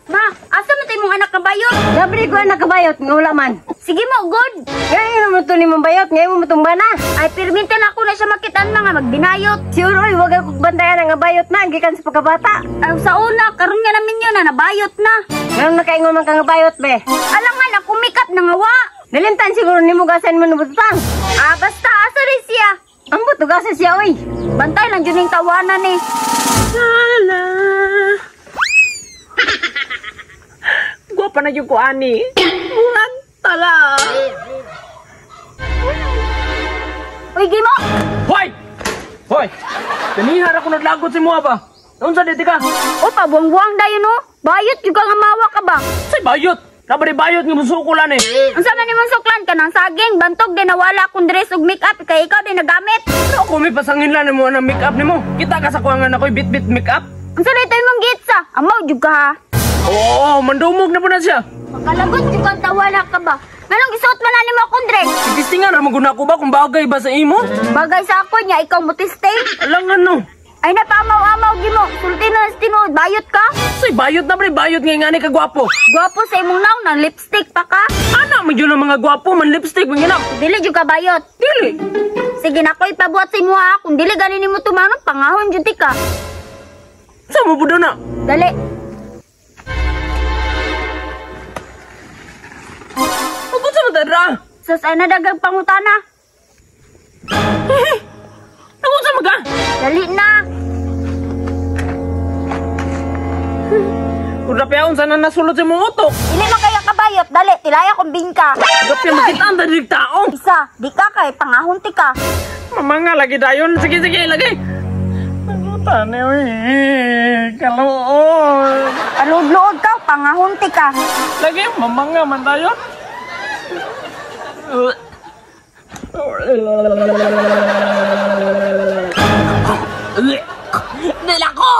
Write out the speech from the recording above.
Ma, asa man tay mong anak nga bayot? Gabri ko anak kabayot nga wala man. Sige mo, good. Ngayon mo to ni mong bayot, ngayon mo tumba na. Ay, pirminti na ako na siya makitaan mga magbinayot. Siguro oy, wag ako bantayan ang bayot na gikan sa pagkabata. Ay, sa una, karon nga namin yun na nabayot na. Ngayon nakaingon man ka nga bayot be. Alangan ako makeup na nga wa. Nalimtan siguro nimo gasan mo nubutang. Ah, basta asa rin siya. Ambot tugasan siya oy. Bantay lang dyan yung tawanan eh. Lala. Gwapa na yung ko, ani. Murag tala. Uy, Gimo! Hoy! Hoy! Ganihar ako naglagot si mua ba? Unsa dito ka? O, pabuang-buang dayon no? Bayot yung ka nga mawa ka ba? Say bayot! Nabari bayot nga musukulan eh. Unsa man imong suklan ka ng saging, bantog din nawala akong dress ug makeup kay ikaw din nagamit. Pero ako may pasangin lang mo ng make-up nimo. Kita ka sa kuwangan ako'y bit-bit make-up. Unsa na ito imong gitsa? Amaw jud ka ha. Oo, mandumog na po na siya. Makalagot jud kang tawala ka ba? Nganong gisuot man na nimo akong dress? Itistingan ra maguna ko ba kung bagay ba sa imo? Bagay sa ako niya, ikaw mutisting. Alangan no. Ay napaamaw-amaw gimo. Sulti na sa tinuod, bayot ka? Say bayot na pre, bayot nga ngani ka gwapo. Gwapo sa imong naong nang lipstick pa ka? Ana man jud ang mga gwapo man lipstick man ginap. Dili jud ka bayot. Dili. Sige na ko ipabuhat sa imo ha. Kung dili gani nimo tumanong, pangahon jud ti ka. Sa mo budo na? Dali. Pagod sa matadra. Sus ay nadagang pangutana. Nagod sa maga? Dali na. Kung rapiaon sana nasulot sa imong utok. Dili man kaya kabayot, dali tilaya kong bingka. Rapia makita ang dadig tao. Isa, di ka kay pangahon ti ka. Mamanga lagi dayon. Sige sige lagi. Nagutan eh, uy. Kaluod. Palud-luod ka, pangahon ti ka. Lagi mamanga man dayon. Nila ko!